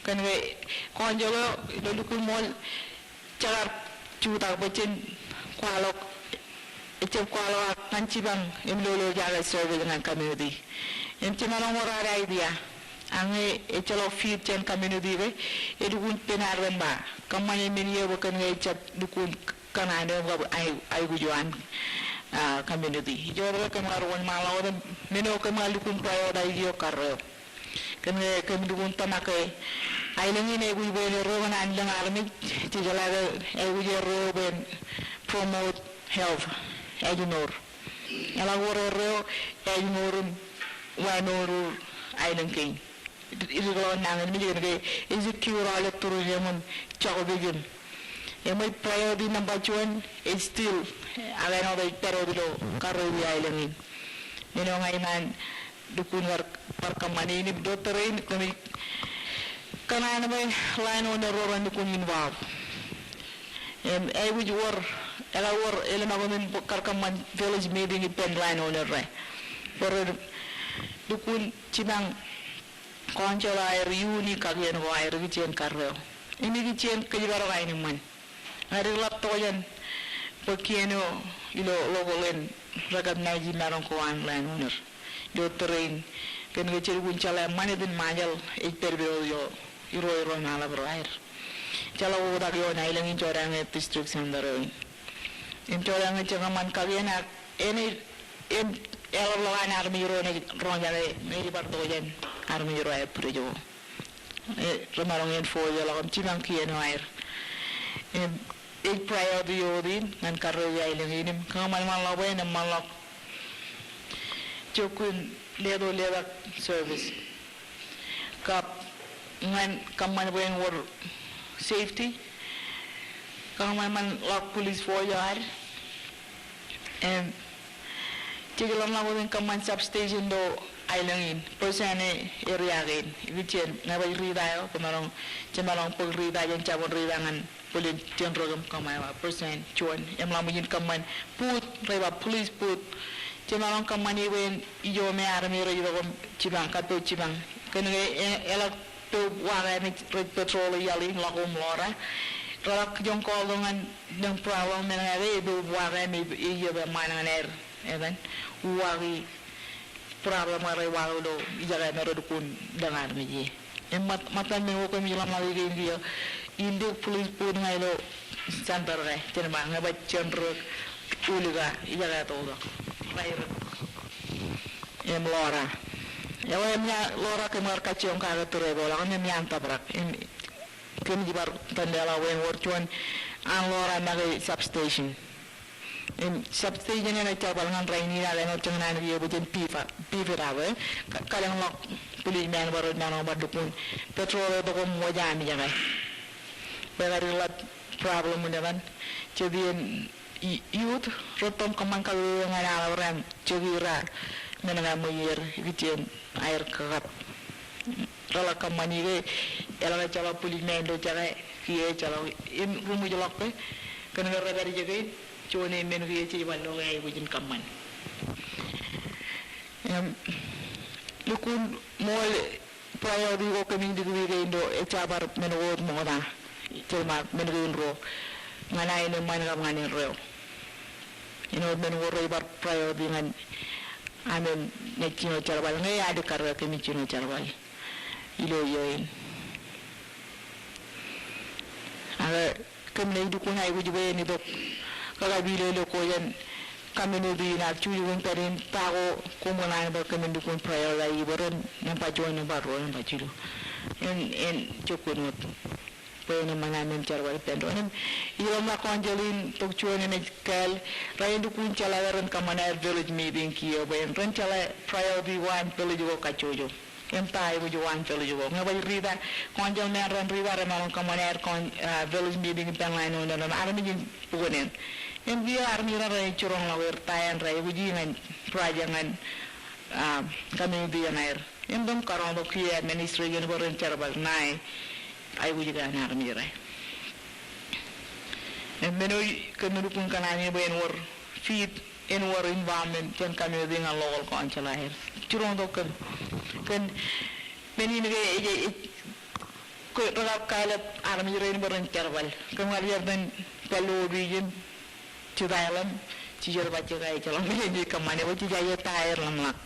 Kōn ke council eo ilo lukkuun ṃool jekar jutak bwe jen kwaḷọk, ejjab kwaḷọk ak ñan jipañ im lolojake service ñan community. Im jemaroñ wōr ad idea, ak ñe ejjeḷọk fit jān community ke, elukkuun pen ad ren ba, kōṃṃane men iiō bwe kōn ke ejjab lukkuun kōṇaan eo kab aikuj eo an, ah, community. Ijo ke kōm kar wōnṃaanḷọk wōt im men eo kōm kar lukkuun prioritize iiō karreo. Kōn ke kōm lukkuun tōmak ke aelōñ in aikuj bwe en erreo kōn an lōñ armej, jejeḷā ke aikuj erreo bwe en promote health, ājmour. Eḷak wōr erreo, ājmour im wāween ro aelōñ kein. Idik ḷọk nañinmej kōn ke ej secure aolep tourism im jokpej im. Eṃōj priority number juon, ej still, ak āinwōt ej pād wōt ilo karreo in aelōñ in. Men eo ña iṃaan lukkuun kar bar kōṃṃane in im ilo tōre in kōmij kōṇaan bwe landowner ro ren lukkuun involve. Im, aikuj wōr, ekar wōr, eḷap aō men kar kōṃṃan village meeting ippān landowner ro. Bwe ren lukkuun jipañ council eo aer iuun i kakien ko aer ikijjien karreo. Im ikijjien kōjparok aenōṃṃan. Ña ij ḷap tokjān bwe kien eo ilo local in recognize i maroñ ko an landowner. ilo tōre in, kōn ke jelukkuun jeḷā ṃanit in Ṃajeḷ ej pād ippād wōt ilo irooj ro im aḷap ro aer. Jeḷā oktak ioon aelōñ in joñan ñe district center eo in. Im joñan ñe jekōṃṃan kakien ak enaaj, im eḷapḷọk an armej ro enaaj roñjake ñe ej bar tokjān armej ro aer bwidej ko. E, remaroñ en forward ḷọk im jipañ kien eo aer. Im ej priority eo wōt in ñan karreoik aelōñ in im kōṃanṃanḷọk bwe en eṃṃanḷọk jokkun leto letak service. Kab ñan kōṃṃan bwe en wōr safety, kōṃanṃanḷọk police force eo ad. Im jej ḷōmṇak wōt in kōṃṃan substation ilo aelōñ in, Person e area kein. Ikijjien ñe baj Rita eo, jemaroñ, jemaroñ bōk Rita jān jabōn Rita ñan bōlen Jenrōk im kōṃṃan, ej ba Person juon. Im ḷak ṃōj in kōṃṃan booth, rej ba police booth. Jemaroñ kōṃṃani bwe en ijo me armej rej itok im jipañ, kappok jipañ. Kōn ke e, eḷak pād wake me rej patrol iaḷ in ḷọk im Laura. Reḷak kijoñ call tok ñan lōñ problem men ñe ke epād wake me ej iep eṃṃan ñan aer, etan, uwaaki problem eo rej waḷọk ilo ijoko me relukkuun lōñ armej ie. Im ṃōt, ṃōttan men ko kōmij ḷōmṇak ikein kiiō, in dik police booth ñan ilo center ke, jen ba, ñe baj Jenrōk, Ulika, ijoko totok. Rairōk. Im Laura. Eo im iaan Laura kōm ar kajjioñ kake tōre ko ḷọk im iaan Tōprak. Im kōmij bar tōn leḷọk bwe en wōr juon an Laura make substation. Im substation eṇ ej jerbal ñan rainin ak āinwōt jeṇ an kiiō bwe jen beef, beef it up, e. Ka-, kalōñḷọk policemen bwe ren maroñ bar lukkuun patrol e tok im wōj ami jake. Bwe ekar ḷap problem in etan. Jet iien i-, youth, rūtto im kōṃṃan kautiej ñan aḷap ro im jeki ra men ko ṃweier, ikijjien aer kakap. Reḷak kōṃṃani ke, eḷak ejjeḷọk policemen ilo jake, kiiō ejjeḷọk im ruṃwijḷọk ke, kōn ke rej pād ijekein, juon e men kiiō jej bar lo ke aikuj in kōṃṃan. Im, lukkuun ṃool priority ko kōmij likūti kein ilo ejja bar men ko wōt ṃokta. Ij ba men kein ruo. Ñan aenōṃṃan kab ñan erreo. Āinwōt men ko rej bar priority ñan amen naaj jino jerbal, ñe ealikkar ke kōmij jino jerbal ilo iiō in. Ak kōm naaj lukkuun aikuj bwe en itok kakapilōlō ko jān community in ak jukjuk in pād in ta ko koṃ ḷak bwe kōmin lukkuun priority bwe ren nōṃba juon, nōṃba ruo, nōṃba jilu. En, en jokkun wōt bwe en eṃṃan amen jerbal ippān doon. Im ij ḷōmṇak kọọnjeḷ in tok juon enaaj kāāl, ren lukkuun jeḷā ke ren kōṃṃan aer village meeting kiiō bwe ren jeḷā priority ko an village ko kajjojo. Im ta aikuj ko an village ko. Ñe baj Rita, kọọnjeḷ men ren Rita remaroñ kōṃṃan aer kọọnjeḷ, ah, village meeting ippān ḷain eo nōnōn armej in bukwōn eṇ. Im kiiō armej ro renaaj jiroñḷọk er ta eṇ rej aikuji ñan project ñan, ah, community eṇ aer. Im kōm karoñ tok kiiō administration bwe ren jerbal ṇae aikuj ke an armej ro. Im men eo kōm lukkuun kōṇaan bwe en wōr fit, en wōr involvement jān community ñan local council aer. Jiroñ tok kōm. Kōn men in ke ej, ej, ej, ko rekab kāālōt armej rein bwe ren jerbal. Kōm kar jab iten pād ilo opiij in jitaiḷ im jijet bajjek aō ejjeḷọk men in ej kōṃṃane bwe jej aikuj ta aer ḷōmṇak.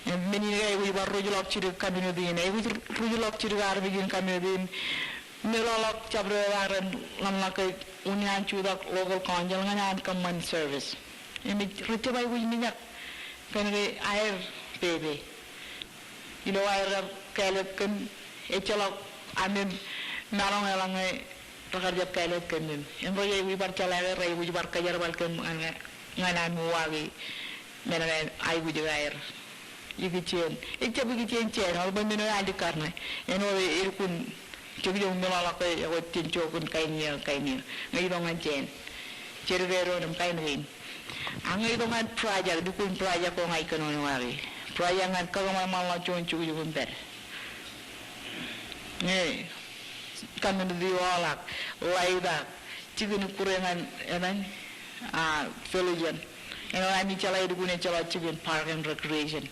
Men in ke aikuj bar ruj ḷọk jidik community in, aikuj ruj ḷọk jidik armej in community in. Meḷọkḷọk jabdewōt ak ren ḷōmṇak ke unin an jutak local council ñan an kōṃṃan service. Im rej jab aikuj mijak kōn ke aer pepe. Ilo aer kar kāālōt kōm, ejjeḷọk amem maroñ eḷaññe rekar jab kāālōt kōm im. Im rej aikuj bar jeḷā ke rej aikuj bar kōjerbal kōm ñan, ñan aṃ uwaaki men ko aikuj ke aer. Ikijjien, ejjab ikijjien jān, āinwōt bwe men eo ealikkar ṇe. Āinwōt elukkuun jokjok meḷọkḷọk ke ewōr jān jokun kain iiō, kain iiō. Ñe itok ñan jān. Jar ke doon im kain kein. Ak ñe itok ñan project, lukkuun project ko ña ij kōnono kake. Project ñan kakōṃanṃanḷọk juon jukjuk im pād. Ñe community hall ak, light ak, jikin ikkure ñan, etan, ah, village in. Āinwōt ami jeḷā elukkuun ejjeḷọk jikin park and recreation.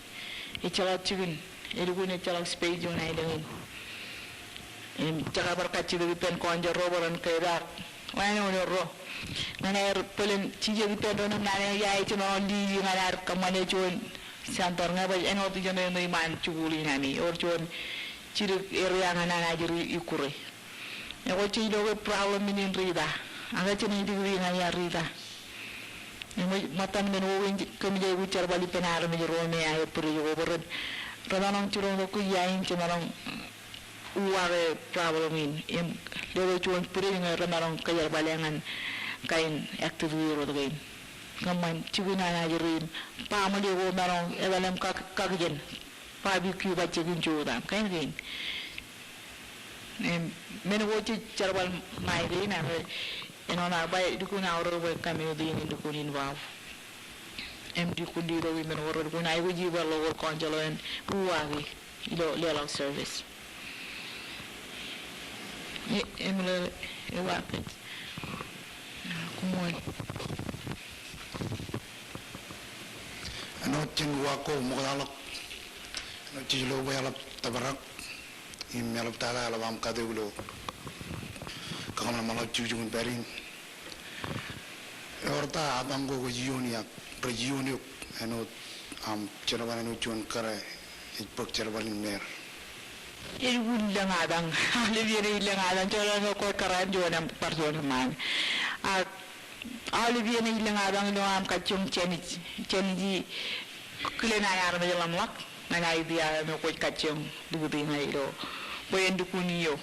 Ejjeḷọk jikin, elukkuun ejjeḷọk space ioon aelōñ in. Im jekar bar kajjitōk ippān kọọnjeḷ ro bwe ren kepaak. Wāween eo ro. Ñan aer bōlen jijet ippān doon im naan eo ia ej jemaroñ lili ñan aer kōṃṃane juon center ñe baj āinwōt ijeṇe ṇe iṃaan jikuuḷ in ami. Ewōr juon jidik area ñan Anajiri ikkure. Ekwe jej lo ke problem in in Rita. Ak jenaaj dikdik ñan ia Rita. Im ṃōttan men ko kein kōmij aikuj jerbal ippān armej ro me aer bwidej ko bwe ren, remaroñ jiroñtok ke ia in jemaroñ uwaake problem in, im letok juon bwidej ñe remaroñ kōjerbale ñan kain activity ro kein. Kōṃṃan jikin Anajiri im baaṃle ko maroñ etal im kak, kakijān barbecue bajjek in jota, kain kein. Im men ko jej jerbal ṃae kein ak āinwōt aō ba lukkuun aorōk bwe community in lukkuun involve. Im lukkuun letok ippān ko relukkuun aikuj ippān local council eo en uwaake ilo leḷọk service. E, im ḷe, ewa pet. Koṃṃool. Āinwōt jān uwaak ko ṃoktaḷọk. Āinwōt jej lo bwe eḷap tōprak im eḷap tata, eḷap aṃ katok ilo kakōḷmānḷọkjeṇ jukjuk in pād in. Ewōr ta apañ ko kwōj iioon ia, rej iioon eok, āinwōt aṃ jerbal āinwōt juon kōrā ej bōk jerbal in Mayor? Elukkuun lōñ apañ, aolep iien ej lōñ apañ, joḷọk eo kwōj kōrā in juon im bar juon kōṃṃane. Ak aolep iien ej lōñ apañ ilo aṃ kajjioñ jānij, jānij kilen an armej ḷōmṇak ñan idea eo me kwōj kajjioñ likūti ñan ilo bwe en lukkuun iiō.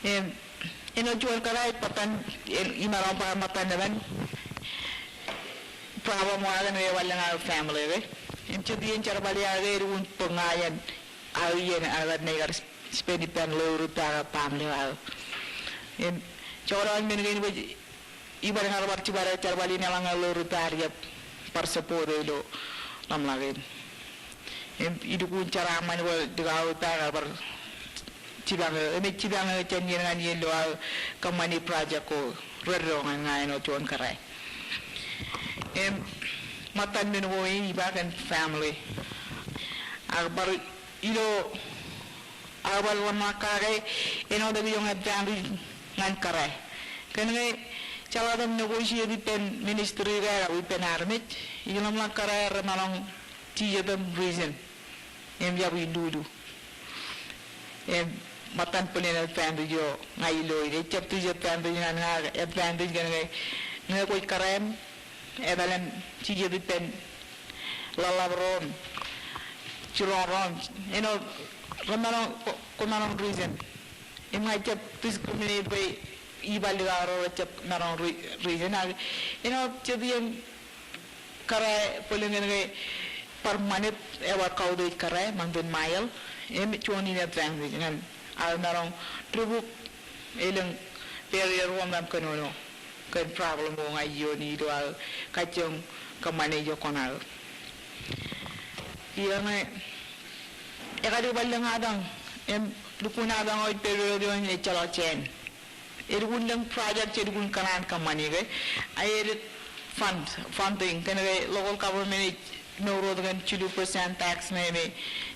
Im, āinwōt juon kōrā ej bōktan, imaroñ ba ṃōttan etan problem eo aō kōn ke ewōr lōñ aō family ke. Im jet iien jerbal eo aō ke elukkuun bōk ña jān aō iien aō kar naaj kar spend ippān ḷeo ri pā ak baaṃle eo aō. Im, jekdọọn men kein bwe ibar ñan bar jibadek jerbal in eḷaññe ḷeo ri pā ar jab bar support e ilo ḷōmṇak in. Im ilukkuun jeraaṃṃan bwe likao ri pā kar bar jipañ eō, im ej jipañ eō jān iien ñan iien ilo aō kōṃṃani project ko reddo ñan ña āinwōt juon kōrā. Im ṃōttan men ko in ij ba kōn family. Ak bar ilo aō bar ḷōmṇak kake, āinwōt ekijoñ advantage ñan kōrā. Kōn ke jeḷak im negotiate ippān ministry ko ak ippān armej, ij ḷōmṇak kōrā remaroñ jijet im reason im jab ilulu. Im ṃōttan bōlen advantage eo ña ilo in, ejjab disadvantage ñan ña, advantage kōn ke ñe kwōj kōrā im etal im jijet ippān ḷōḷḷap ro im jiroñ ro im, āinwōt remaroñ, kwōmaroñ reason. Im ña ijjab discriminate bwe ibar likao ro rejjab maroñ re-, reason ak āinwōt jet iien kōrā bōlen kōn ke bar ṃanit ewōr kautiej kōrā ṃantin ṃajeḷ, im juon in advantage ñan aō maroñ ribuk elōñ barrier ko im kōnono kōn problem ko ña iioon ilo aō kajjioñ kōṃṃane ijo kōṇaan. Iiō ñe ekar bar lōñ apañ im lukkuun apañ eo ej pād wōt eo in ejjeḷọk jāān. Elukkuun lōñ project jelukkuun kōṇaan kōṃṃani ke. Aer fund, funding, kōn ke local government ej mour wōt kōn jilu percent tax ṇe me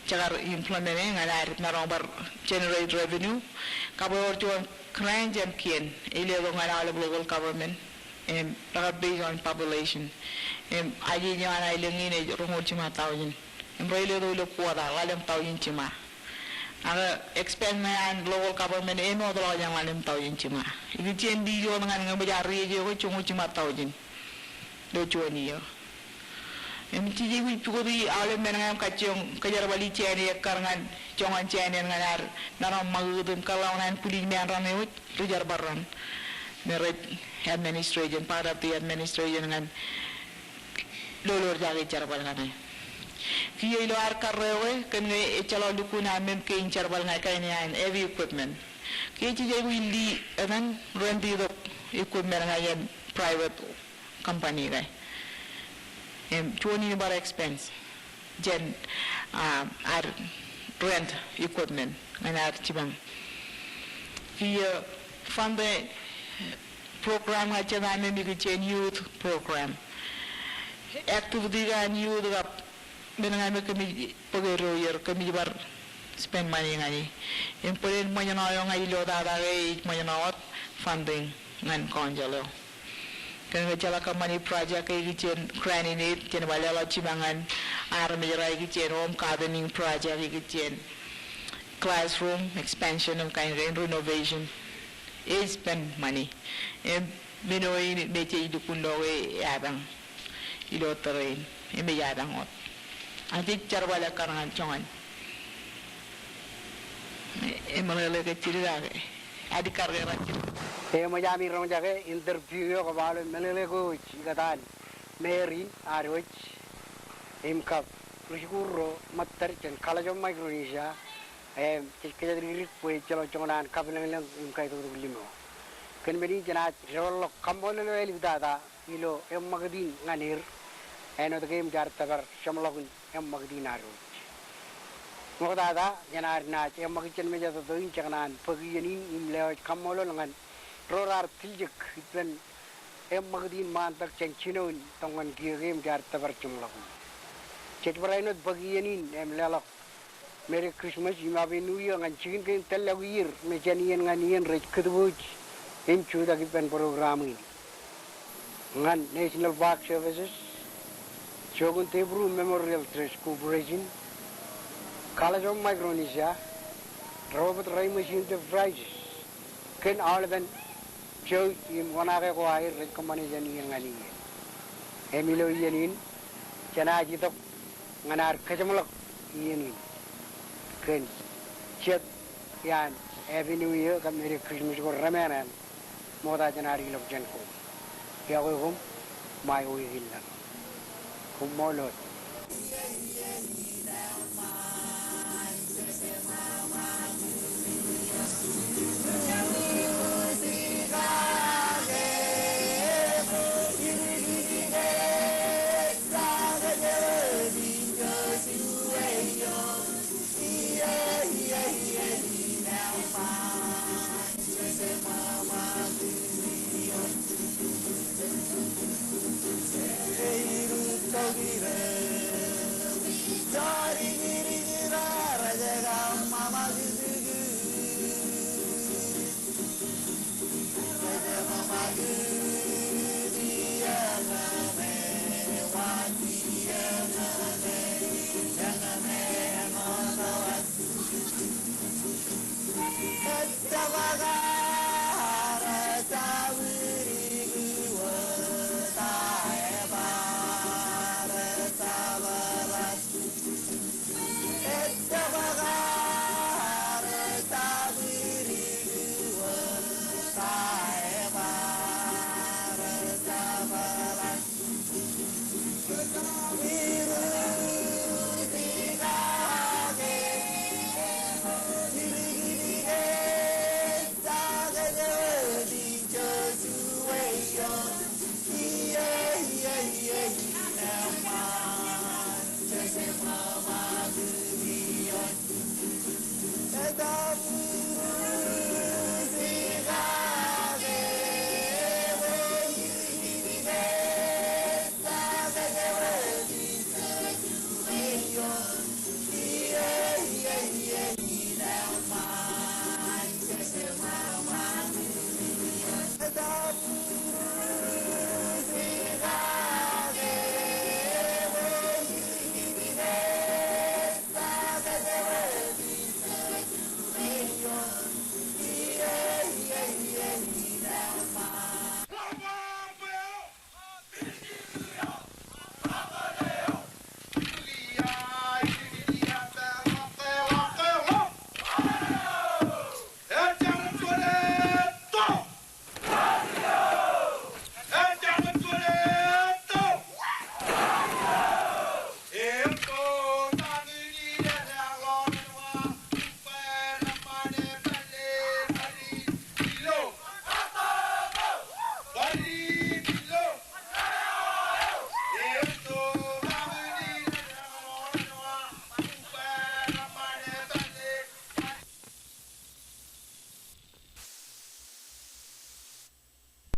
jekar implement e ñan ad maroñ bar generate revenue. Kab ewōr juon grant jān kien ej letok ñan aolep local government. Im, rekar based on population. Im, ajeje ñan aelōñ in ej roñoul jiṃa thousand. Im, rej letok ilo quota, ḷalem thousand jiṃa. Ak expense ṇe an local government ej mootḷọk jān ḷalem thousand jiṃa. Ikijjien di juon ñan ñe ṃōj ad rijeje ke joñoul jiṃa thousand ilo juon iiō. Im, jej aikuj pukoti aolep men ñe aṃ kajjioñ kōjerbali jāān ekkar ñan joñan jāān eṇ ñan ad maroñ ṃakūt im kōḷḷā ñan bwilij me en raṇ ewōj, ri jerbal raṇ me rej administration, part of the administration ñan lolorjake jerbal kaṇe. Kiiō ilo ad karreo ke, kōn ke ejjeḷọk lukkuun amem kein jerbal ñan kain eo an heavy equipment. Kiiō jej aikuj lile etan rent tok equipment ñan jān private company ke. Im, juon in bar expense jān, ah, ad rent equipment ñan ad jipañ. Kiiō, ah, fund e program ñan jet amem ikijjien youth program. Activity ko an youth kab men ñe me kōmij bōk eddo ier kōmij bar spend money ñan e. Im bōlen ṃōjṇọ eo ña ilo tata ke ej ṃōjṇọ wōt funding ñan council eo. Kōn ke jeḷā kōṃṃani project ke ikijjien grant in aer, jen ba leḷọk jipañ ñan armej ra ikijjien home gardening project, ikijjien classroom expansion im kain kein renovation. Ej spend money. Im men eo in me jej lukkuun lo ke eapañ ilo tōre in, im ej eapañ wōt. Ak jej jerbal ekkar ñan joñan emeḷeḷe ke jidik ak adikkar ke ren jidik. Eṃōj ami roñjake interview eo kab aolep meḷeḷe ko wōj ikōtaan mayor in ad wōj im kab ri-jikuuḷ ro ṃōttad jān College of Micronesia. Im jej kōjatdikdik bwe ejjeḷọk joñan an kabwilōñlōñ im kaitoktok limeo. Kōn men in jenaaj deḷọñ kaṃṃoolol eo āliktata ilo eṃṃakūt in ñan er, āinwōt ke eṃōj ad tōpar jeṃḷọkin eṃṃakūt in ad wōj. Ṃoktata jenaaj naaj eṃṃakūt jān mejatoto in jekōṇaan bōk iien in im lewōj kaṃṃoolol ñan ro raar tiljek ippān eṃṃakūt in ṃaantak jān jino in tōñan kiiō ke eṃōj ad tōpar jeṃḷọkin. Jej barāinwōt bōk iien in im leḷọk Merry Christmas im Happy New Year ñan jikin kein tōllọk iier me jān iien ñan iien rej kūtbuuj im jutak ippān program in. Ñan National Park Services, Jochen Devereaux Memorial Trust Corporation, College of Micronesia, Robert Reimers Enterprises, kōn aolepen jouj im wōṇaake ko aer rej kōṃṃane jān iien ñan iien. Im ilo iien in, jenaaj itok ñan ad kajeṃḷọk iien in kōn jet iaan Happy New Year kab Merry Christmas ko remānaan ṃokta jān ad ilọk jān koṃ. Iọkwe koṃ, ṃae wiik in laḷ. Koṃṃool wōt.